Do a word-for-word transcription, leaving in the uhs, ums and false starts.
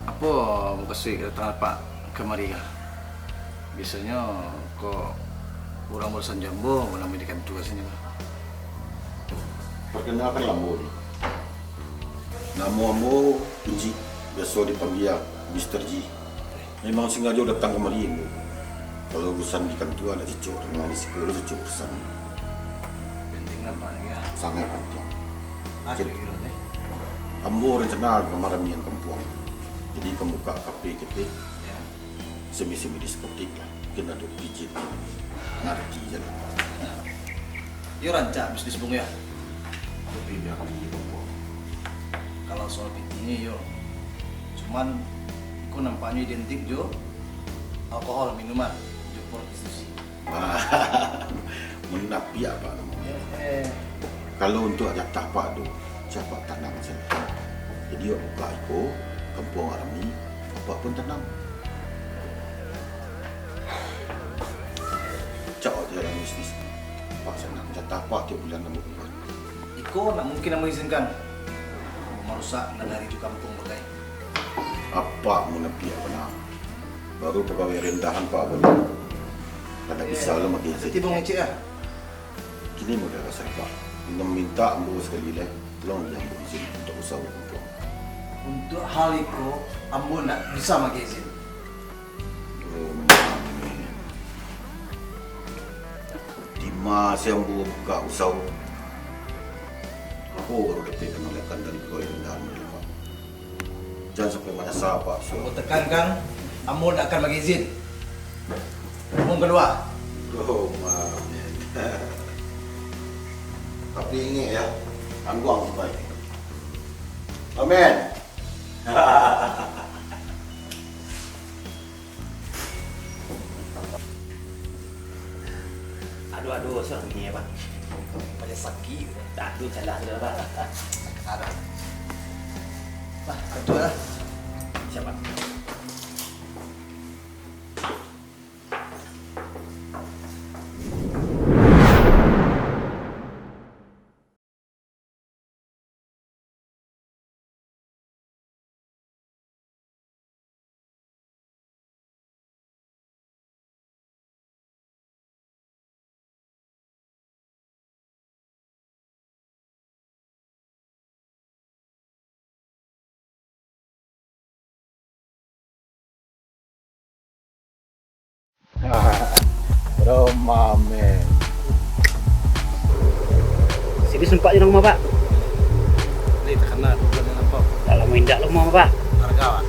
Apo mukasuik kedatangan Apak kamari ko? Biasonyo kok urang barusan jo ambo, namo di kantua siko. Perkenalkan ambo dulu. Namo ambo Inji, biaso dipanggia Mister Ji. Memang sangajo datang kamari ambo. Kalau urusan di kantua ndak cocok, memang di siko cocok urusan. Penting nampaknyo, yo? Sangat penting. Apo kiro teh? Ambo rencana mamaramian kampuang. Jadi, ka buka kafe-kafe. Yo. Semi-semi diskotik lah. Mungkin ado P J. Ngarati se lah. Yo, rancak bisnis Bung, yo. Tapi biar lagi, Bung. Kalau soal pitinyo, yo. Cuman, iko nampaknyo identik jo alkohol, minuman, jo prostitusi. Munapiak, Pak, namonyo. Eh, eh. Kalau untuak jatah Pak tu, Apak tanam sajo. Jadi, awak buka iko, kampuang awak rami, Apak pun tanam. Cak awak jalan bisnis. Apak sanang, jatah Apak tiok bulan ambo bulan. Iko ndak mungkin ambo izinkan. Marusak nagari jo kampuang bagai. Apak munapiak bana. Baru pagawai rendahan Apak bulan. Kada bisa lo magiah izin. Jadi, Bung, ngecek lah. Kini model kasar, Pak. Minta ambo sakali lai, tolong bari ambo izin untuak usaho kampuang. Untuak hal iko, ambo ndak bisa magiah izin. Oh, mano ni? Dima se ambo buka usaho? Apo baru dapek panolakan dari pagawai rendahan model Apak? Jan sampai manyasa, Pak. Ambo tekankan, ambo ndak akan magiah izin. Bung kalua. Oh, maaf. Tapi ingek yo, tangguang sampai. Amin. Aduh, aduh, sorang ni, Pak. Pada sakik. Tak, tu salah sudah, Pak. Aduh. Bah, betul lah. Siap, Pak. Roma, men. Sini sempat di rumah, Pak. Ni takana tu bulan yang nampak. Dalam indak rumah, Pak. Harga, Pak.